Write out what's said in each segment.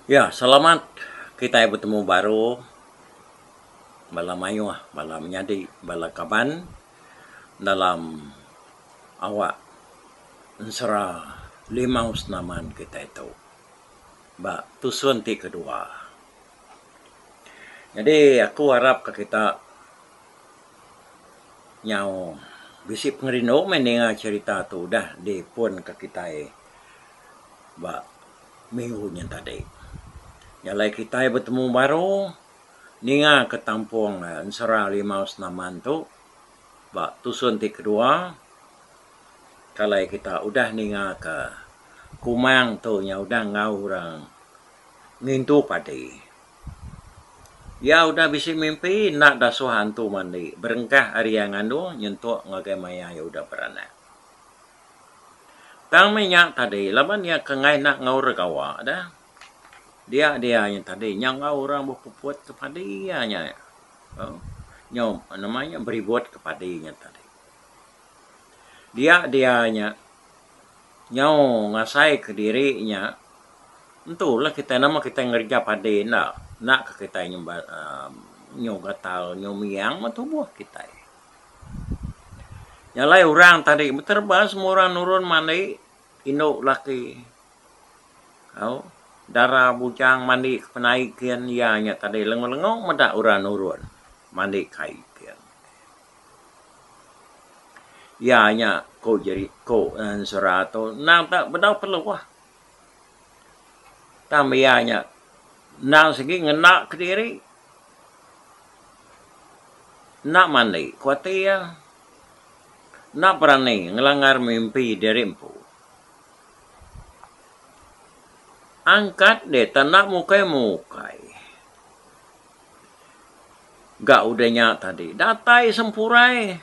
Ya, selamat kitai betemu baru bala mayuh, bala menyadi, bala kaban dalam awak ensera Limau Senaman kitai tu ba tusun ti kedua. Nyadi aku arap ka kita nyau bisi pengerindu meh ninga cherita tu udah dipun ka kitai ba minggu nyin tadi. Nya alai kitai betemu baru ninga ke tampung ensera Limau Senaman tu ba tusun ti kedua kalai kita udah ninga ke Kumang tu nya udah enggau orang ngintu padi. Iya udah bisi mimpi enda dasuh antu mandi berengkah ari iya ngandung nyentuk ngagai maya iya udah beranak. Tang meh nya tadi laban iya ke enggai enda enggau orang gawa dah. Dia dia nya tadi nya enggau orang bepuput ke padi iya nya. Nyau nama nya beribut ke padi nya tadi. Dia dia nya nyau ngasai ke diri nya entu lah kitai nama kitai ngereja padi enda enda ke kitai nyumba uhh nyu gatal nyu miang meh tubuh kitai. Nya alai orang tadi betereba semua orang nurun mandi indu laki au dara bujang mandi ke penai kin iya nya tadi lengo lengo meda orang nurun mandi ke ai kin. Iya nya ku jeri ku ensera tu endang te bedau perlu ah. Tang iya nya endang sigi ngena kediri. Enda mandi ku ati iya. Enda berani ngelanggar mimpi diri empu. Angkat deh tang enda mukai-mukai. Ga udah nya tadi datai sempurai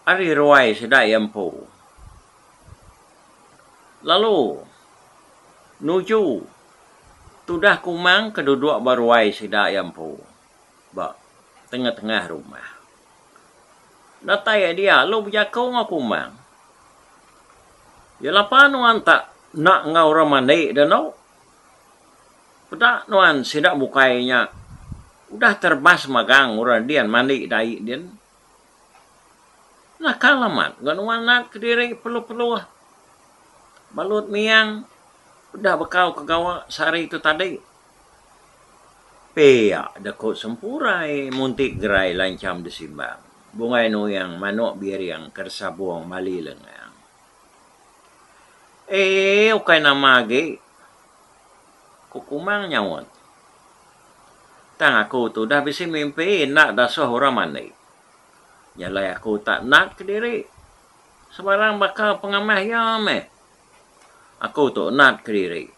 ari ruai sida iya empu. Lalu nuju tudah Kumang ke duduk ba ruai sida iya empu. Ba tengah-tengah rumah. Datai iya dia lalu bejaku enggau Kumang. Iya lapa nuan tak enda enggau orang mandi da endo. Peda nuan sida bukai nya udah terebas magang orang din mandi da ai din. Nakal amat ga nuan nat kediri peluh-peluh balut miang udah bekau ke gawa sehari tu tadi. Pia deka sempurai munti gerai lancham disimbang bungai nuyang manuk biring keresabung mali lengang. Eii ukai nama agi, ku Kumang nyaut. Tang aku tu udah bisi mimpi enda dasuh orang mandi. Nya alai aku tak nat kediri. Sebarang baka pengamah iya meh. Aku tu nat kediri.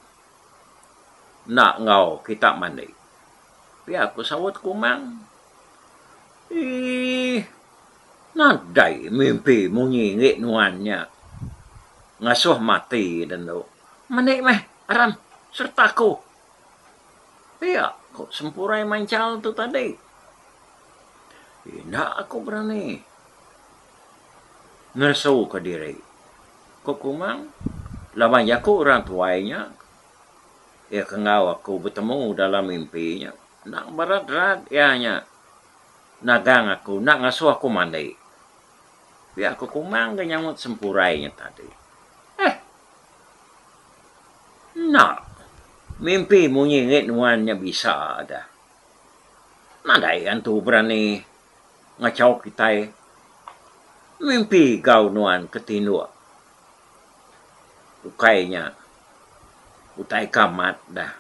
Enda enggau kita mandi. Pia ku saut Kumang. Eii nadai mimpi munyi enggi nuan nya ngasuh mati dendu. Mandi meh aram sereta aku. Pia ku Sempurai manchal tu tadi. Enda aku berani ngeresuka diri. Ku Kumang laban jaku orang tuai nya iya ke enggau aku betemu dalam mimpi nya enda berat-rat iya nya nagang aku enda ngasuh aku mandi. Pia ku Kumang ga nyaut Sempurai nya tadi. Eh. Enda mimpi munyi ngi nuan nya bisa dah. Nadai antu berani ngachau kitai. Mimpi gau nuan ke tinduk ukai nya utai ke amat dah.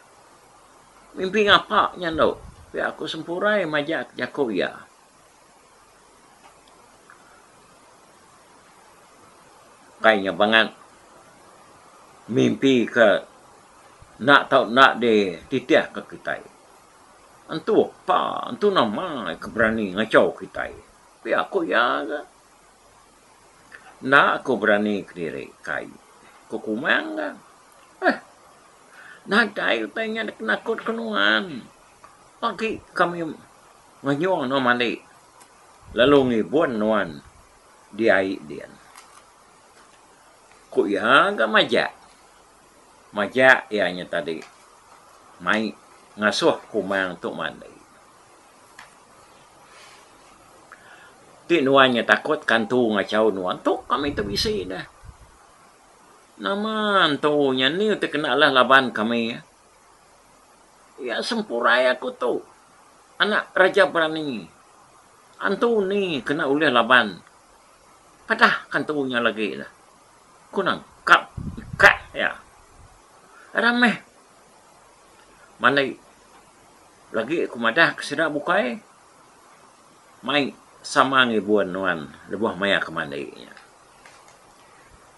Mimpi ngapa nya endo pia ku Sempurai majak jaku iya. Ukai nya bangat mimpi ke enda tau enda dititih ke kitai. Entu pa entu nama ke berani ngachau kitai. Pia ku iya ga. Enda aku berani kediri kai. Ku Kumang ga. Eh. Nadai utai nya deka nakut ke nuan. Agi kami ngenyung nuan mandi lalu ngibun nuan di ai din. Ku iya ga majak. Majak iya nya tadi. Mai ngasuh Kumang tu mandi. Ti nuan nya takut ka antu ngachau nuan tu kami tu bisi deh. Nama antu nya ni ti kena alah laban kami. Iya sempurai aku tu anak raja berani. Antu ni kena ulih laban. Padah ka antu nya lagi ne. Ku nangkap ikat iya. Rameh mandi lagi ku madah ke sida bukai. Mai sama ngibun nuan lebuh maya ke mandi nya.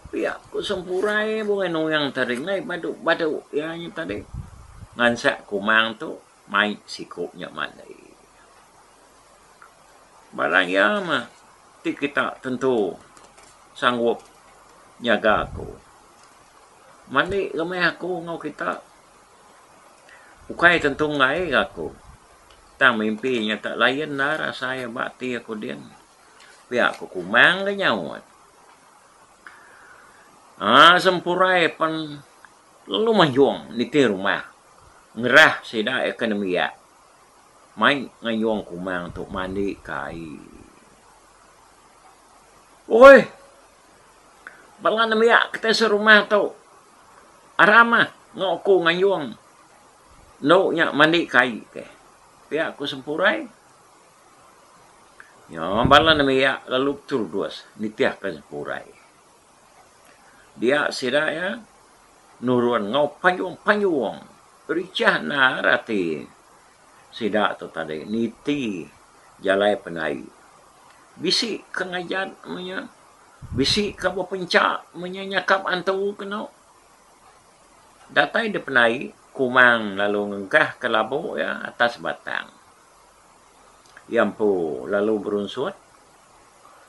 Pia ku Sempurai bungai nuing tadi enggai badu badu iya nya tadi ngansak kumang tu mai siku nya mandi. Barang iya mah ti kita tentu sanggup nyaga aku. Mandi ga meh aku enggau kita. Ukai tentu enggai ga aku. Tang mimpi nya tak lain endar asai ba ati aku din. Pia ku Kumang ga nyaut. Aaa Sempurai pen lalu mayung niti rumah ngerah sida iya ke nembiak mai ngayung Kumang tu mandi ke ai. Oi! Bala nembiak kitai serumah tu aram ah enggau aku ngayung Endo nya mandi ke ai ke. Pia ku Sempurai. Nya bala nembiak lalu beterudus nitihka Sempurai. Dia sida iya nurun enggau payung-payung richah endar ati sida tu tadi niti jalai pendai. Bisi ke ngajat meh nya, bisi ke bepencha meh nya nyakap antu kenu. Datai dep penai, Kumang lalu ngengkahka labu iya atas batang. Iya empu lalu berunsut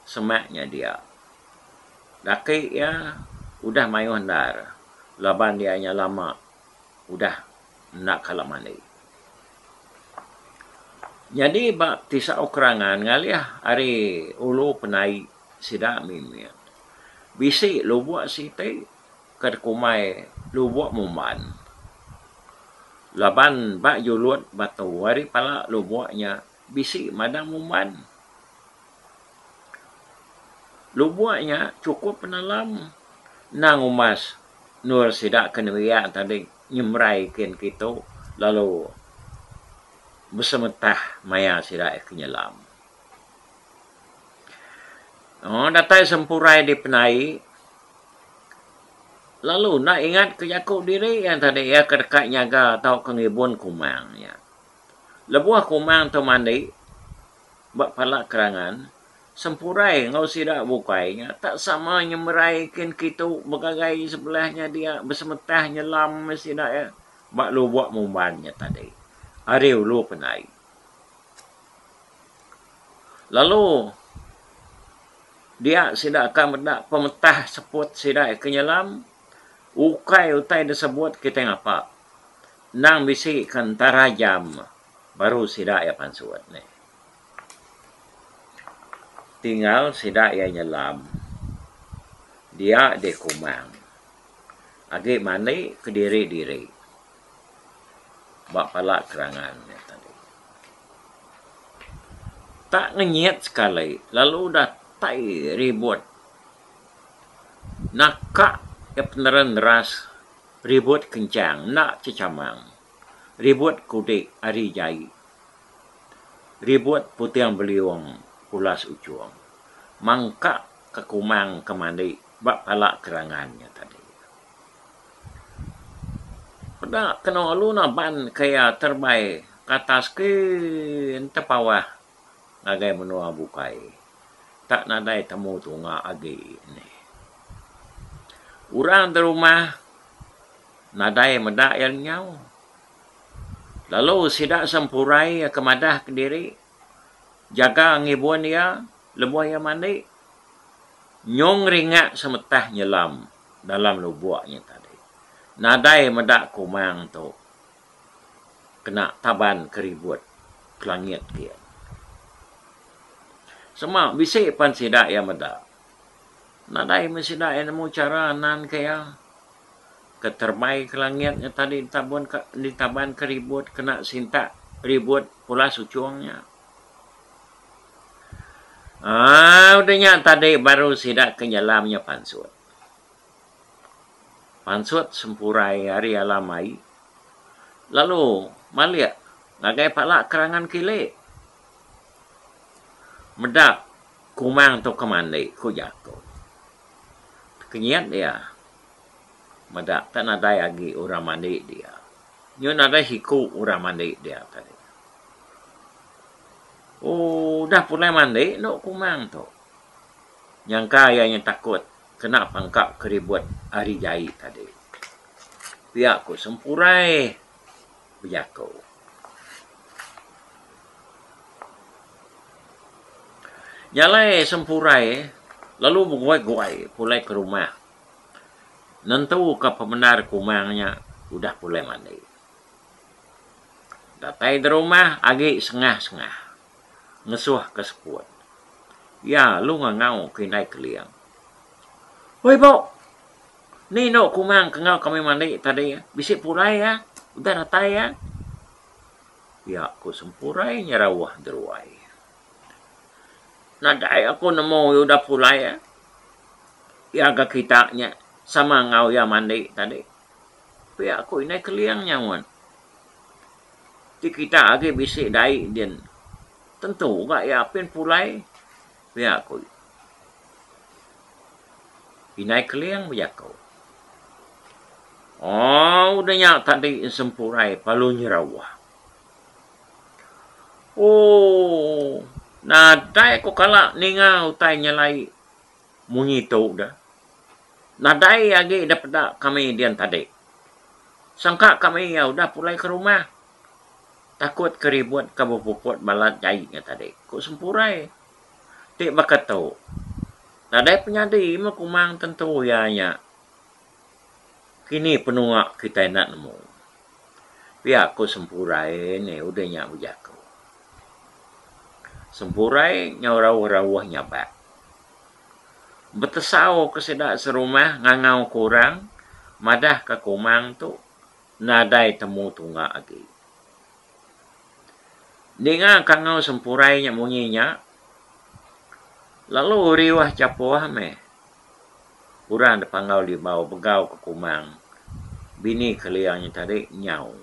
semak nya dia. Daki iya udah mayuh endar laban iya nya lama udah enda kala mandi. Nyadi ba Tisau Kerangan ngalih ari ulu penai sida mimit. Bisi lubok siti. Ke dikumbai Lubok Mumban. Laban ba julut batu ari pala lubok nya bisi madang mumban. Lubok nya chukup penalam endang umbas endur sida ke nembiak tadi nyemerai kin kitu lalu besemetah maya sida ke nyelam. Datai sempurai dipenai. Lalu enda ingat ke jaku diri iya tadi iya ke deka nyaga tauka ngibun kumang nya. Lebuh kumang tu mandi ba pala kerangan, Sempurai enggau sida bukai nya tak sama nyemerai kin kitu begagai sebelah nya dia besemetah nyelam meh sida iya ba lubok mumban nya tadi ari ulu pendai. Lalu dia sida ka meda pemetah seput sida ke nyelam ukai utai disebut kitai ngapa endang bisi ke entara jam baru sida iya pansut neh. Tinggal sida iya nyelam dia deh kumang agi mandi kediri-diri ba pala kerangan nya tadi. Tak ngenyit sekali lalu datai ribut naka iya peneren deras ribut kenchang enda chechamang ribut kudi ari jai ribut puting beliung pulas uchung mangka ke kumang ke mandi ba pala kerangan nya tadi. Peda kenu alu naban ke iya terebai ke atas kin tepawah ngagai menua bukai. Tak nadai temu tunga agi nih. Orang da rumah nadai meda iya lenyau. Lalu sida sempurai ke madah kediri jaga ngibun iya lebuh iya mandi. Nyung ringak semetah nyelam. Dalam lubok nya tadi. Nadai meda kumang tu kena taban ke ribut ke langit gin. Sema bisi pan sida iya meda. Nadai meh sida iya nemu chara nan ke iya. Ke terebai ke langit nya tadi ditabun ka ditaban ke ribut kena sintak ribut pulas uchung nya. Aaa udah nya tadi baru sida ke nyelam nya pansut. Pansut sempurai ari alam ai lalu malik ngagai pala kerangan kili. Meda kumang tu ke mandi ku jaku. Tekenyit iya meda tak nadai agi orang mandi dia. Nyu nadai siku orang mandi dia tadi. Ooh udah pulai mandi endo kumang tu. Nyangka iya nya takut kena pangka keribut ari jai tadi. Pia ku Sempurai bejaku. Nya alai Sempurai lalu beguai-guai pulai ke rumah nentuka pemendar kumang nya udah pulai mandi. Datai da rumah agi sengah-sengah ngesuhka seput. Iya lalu ngangau ke indai Keling. Oi bok! Ni endo kumang ke enggau kami mandi tadi bisi pulai iya udah datai iya. Pia ku Sempurai nyerauh deruai. Nadai aku nemu iya udah pulai iya. Iya ga kita nya sama enggau iya mandi tadi. Pia ku indai Keling nyaut. Ti kita agi bisi dai din tentu ga iya apin pulai pia ku Indai Keling bejaku. Ooh udah nya tadi Sempurai lalu nyerauh. Ooh nadai ku kala ninga utai nyelai munyi tu deh. Nadai agi da peda kami dian tadi. Sangka kami iya udah pulai ke rumah. Takut ke ribut ke bepuput balat jai nya tadi, ku Sempurai. Ti baka tu, nadai penyadi meh kumang tentu iya nya. Kini penunga kitai enda nemu. Pia ku Sempurai ne udah nya bejaku. Sempurai nyau rauh-rauh nyabak. Betesau ke sida serumah ngangau ke orang madah ke kumang tu nadai temu tunga agi. Ninga kangau Sempurai nya munyi nya, lalu riuh chapuh meh orang da Panggau Libau begau ke Kumang bini Keling nya tadi nyau.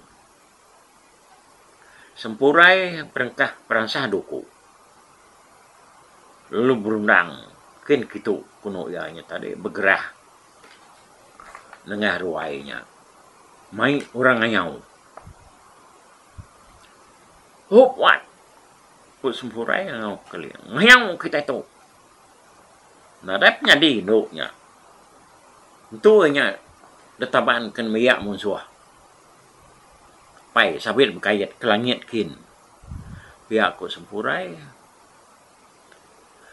Sempurai berengkah peransah duku lalu berundang kin kitu kenu iya nya tadi begerah nengah ruai nya mai orang ngayau. Hup wat! Ku Sempurai enggau Keling. Ngayau kitai tu. Nadai penyadi indu nya. Entu iya nya ditaban ke nembiak munsuh. Pai sabit bekait ke langit kin. Pia ku Sempurai.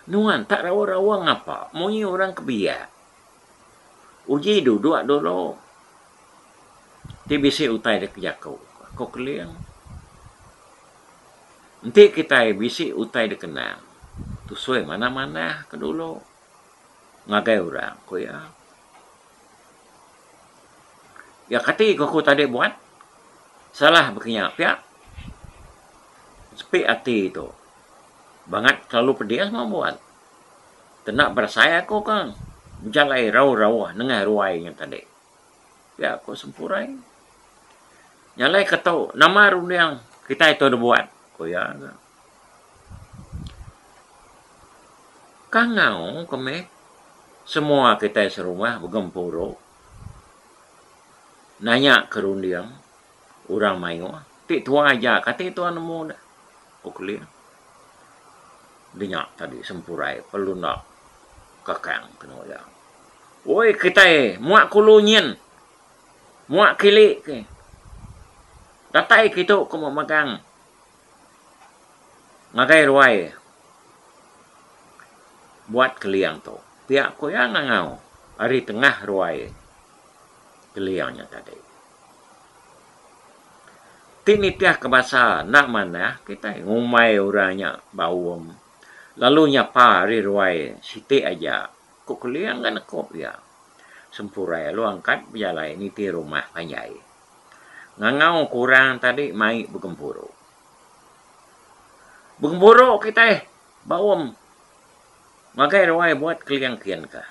Nuan tak rawa-rawa ngapa munyi orang ke biak. Uji duduk dulu. Ti bisi utai deka jaku, ku Keling. Enti kitai bisi utai dikenang, tusui manah-manah ke dulu ngagai orang, ku iya. Iya kati ku aku tadi buat, salah baka nya pia. Sepi ati tu bangat kelalu pedis meh buat. Kena berasai aku ka bejalai rauh-rauh nengah ruai nya tadi. Pia ku Sempurai. Nya alai ke tu nama runding kitai tu dibuat, ku iya ga. Kangau ke meh semua kitai serumah begempuru nanya ke runding orang mayuh ti tuai aja kati tuan nemu deh, ku Keling. Dinya tadi Sempurai perlu enda kakang kenu iya. Oi kitai muak kulu nyin muak kili ke datai kitu ke memegang ngagai ruai buat keling tu pia ku iya ngangau ari tengah ruai keling nya tadi. Ti nitih ke basa enda manah kitai ngumbai orang nya baum lalu nyapa ari ruai siti aja. Ku Keling ga nekup iya. Sempurai lalu angkat bejalai niti rumah panjai. Ngangau ke orang tadi mai begempuru. Begempuru kitai baum ngagai ruai buat keling kin ka.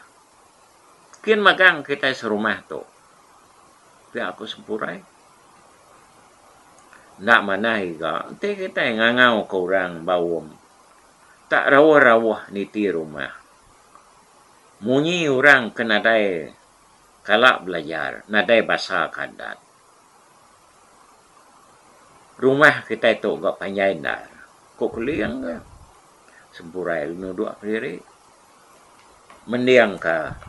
Kin magang kitai serumah tu. Pia ku Sempurai. Enda manah iga enti kitai ngangau ke orang baum tak rauh-rauh niti rumah. Munyi orang ke nadai kala belajar nadai basa ke adat. Rumah kitai tu ga panjai endar, ku Keling ga. Sempurai lalu nuduk kediri mendingka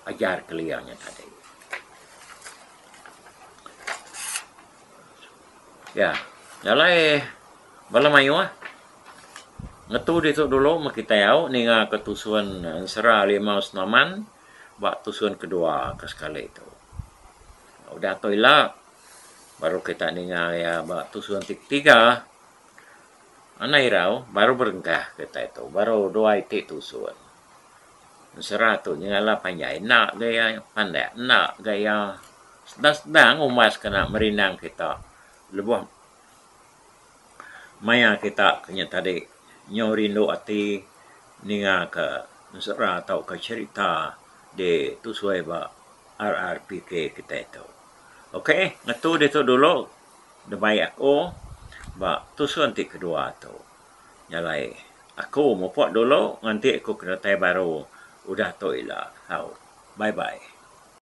ajar Keling nya tadi. Ya, jalai bala mayuh ngetu ditu dulu meh kitai au ninga ke tusun ensera Limau Senaman ba tusun kedua ke sekali tu. Udah tu ila baru kita ninga iya ba tusun ti ketiga. Anang irau baru berengkah kitai tu baru dua iti tusun. Ensera tu nyengala panjai enda ga iya pandak enda ga iya sedang-sedang umbas kena merindang kita lebuh maya kita ke nya tadi nyau rindu ati ninga ke ensera tauka cherita di tusui ba RRPK kitai tu. Ok ngetu ditu dulu debai aku ba tusun ti kedua tu. Nya alai aku mupok dulu nganti aku ke datai baru udah tu ila. Au. Bye bye.